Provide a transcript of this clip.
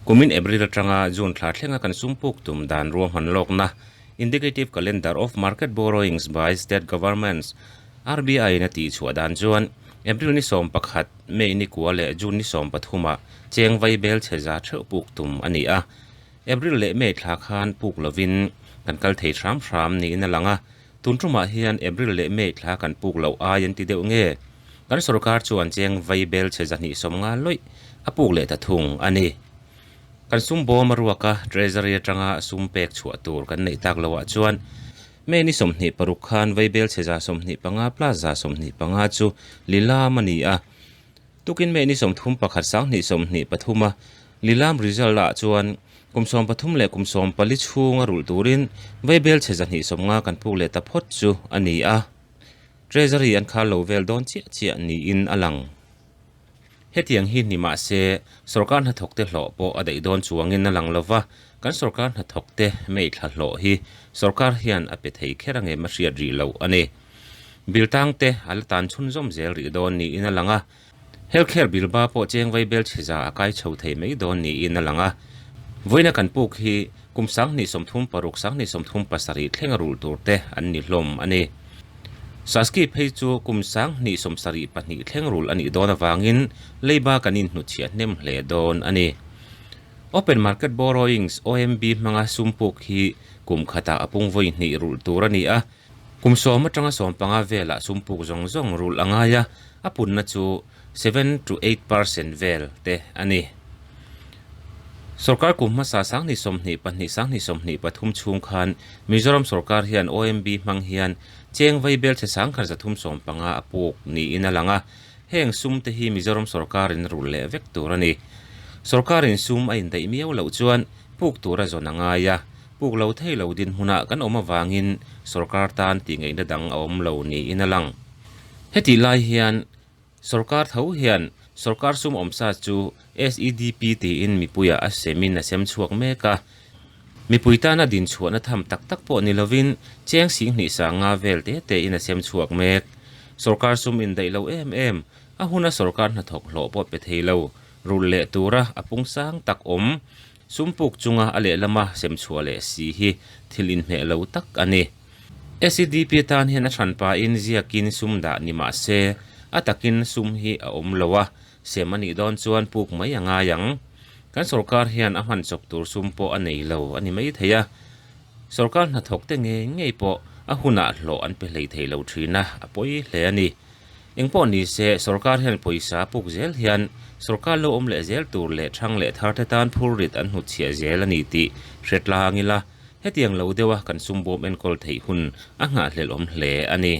Kumin April atanga June thla thlenga kan sum puk tum dan ruahman lawkna, Indicative Calendar of Market Borrowings by State Governments, RBI in a tihchhuah dan chuan April ni 11, May ni kua leh June ni 13 ah cheng vai bel chhe za theuh puk tum a ni a. April leh May thla khan puk lovin kan kal thei hram hram niin a lang a. Tun tumah hian April leh May thla kan puk loh ai an ti deuh nge? Kan sorkar chuan cheng vai bel chhe 250 lawih a puk leh ta thung a ni. Kan sum bawm a ruak a, Treasury atanga sum pek chhuah tur kan neih tak loah chuan May ni 26 khan vai bel chhe 25 plus 25 chu lilam a ni a. Tukin May ni 31 2023 a lilam result ah chuan kum 13 leh kum 14 chhunga rulh turin vai bel chhe 250 kan puk leh ta phawt chu a ni a. Treasury an khar lo vel dawn chiah chiah niin a lang. Hetiang hi ni mah se, sorkar hnathawkte hlawh pawh a daih dawn chuangin a lang lo va, kan sorkar hnathawkte meithla hlawh hi sorkar hian a pe thei kher angem a hriat rih loh a ni. Bill tangte a la tan chhunzawm zel rih dawn niin a lang a, healthcare bill ba pawh cheng vaibel chhe za a kai chho thei mai dawn niin a lang a. Vawiina kan puk hi kum 2036, 2037 thlenga rulh turte an ni hlawm a ni. Saski phei chu kum 2072 thleng rulh a nih dawn avangin leiba kan inhnutchhiah hnem hle dawn a ni. Open Market Borrowings, OMB, hmanga sum puk hi kum khatah a pung vawi hnih rulh tur a ni a. Kum 10 atanga 15 velah sum puk zawng zawng rulh a ngai a, a punna chu 7 to 8% vel te a ni. Sorkar kum hmasa 2022, 2023 chhung khan Mizoram sorkar hian OMB hmang hian cheng vai bel chhe 1350 a puk niin a lang a. Heng sum te hi Mizoram sorkarin a rulh leh vek tur a ni. Sorkarin sum a indaih miau loh chuan puk tur a zawn a ngai a, puk lo thei lo dinhmunah kan awm avangin sorkar tan tih ngaihna dang a awm lo niin a lang. Hetih lai hian Sorkar tho hian sorkar sum awmsa chu SEDP tiin mipuiah a semin a sem chhuak mek a. Mipui tana din chhuahna tham tak tak pawh ni lovin cheng 2500 vel te tein a sem chhuak mek. Sorkar sum indaih lo em em, a huna sorkar hnathawk hlawh pawh pe thei lo, rulh leh tura a pung sang tak awm, sum puk chunga a lehlama sem chhuah leh si hi thil inhmeh lo tak a ni. SEDP tan hian a hranpain ziakin sum dah ni mah se, a takin sum hi a awm lo a, sem a nih dawn chuan puk mai a ngai ang. Kan sorkar hian a hman chawp tur sum pawh a nei lo a ni mai thei a. Sorkar hnathawk te ngei ngei pawh a hunah hlawh an pe hlei thei lo thin a, a pawi hle a ni. Engpawh ni se, sorkar hian pawisa a puk zel hian sorkar lo awm leh zel tur leh thang leh thar te tan phurrit an hnutchhiah zel a ni tih hre tlang ila. Hetiang lo deuha kan sum bawm enkawl theih hun a nghahhlelh awm hle a ni.